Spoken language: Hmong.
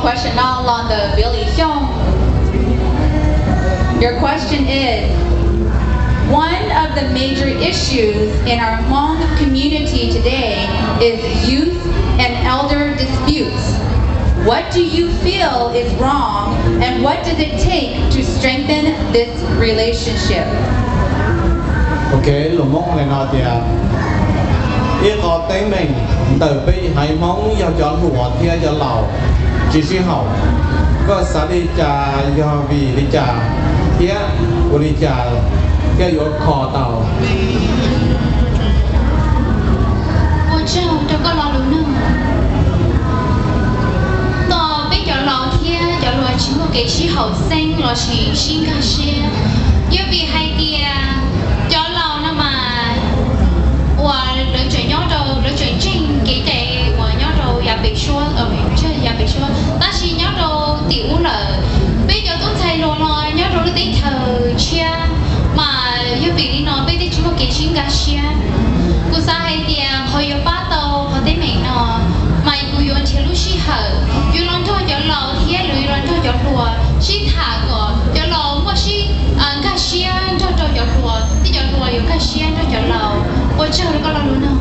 Question no los ntawm Billy Xyooj. Your question is, one of the major issues in our Hmong community today is youth and elder disputes. What do you feel is wrong, and what does it take to strengthen this relationship? Ok, lus Hmoob li no tias, ib qho teeb meem ntawm peb haiv Hmoob yog cov hluas thiab cov laus tsis sib haum. Koj xav li cas, yog vim li cas, thiab ua li cas thiaj yuav kho tau? Ua tsaug rau koj lo lus nug. Tos peb cov laus thiab cov hluas tsis muaj kev sib haum xeeb lossis sib nkag siab, yog vim hais tias cov laus no mas uas lawv tseem nyob rau, lawv tseem ntseeg kev cai uas nyob rau yav pem suab, yav pem suab, tab sis nyob rau tim ub lawm. Peb cov tub ntxhais hluas no nyob rau lub teb chaws tshiab, mas yog vim li no peb thiaj tsis muaj kev sib nkag siab. Kuv xav hais tias qhov yuav pab tau qhov teeb meem no, mas kuv yuav nrhiav lub sij hawm yuav los nrog cov laus thiab yuav los nrog cov hluas sib tham kom cov laus muaj sib nkag siab nrog rau cov hluas thiab cov hluas yuav nkag siab nrog cov laus. Ua tsaug rau koj lo lus nug.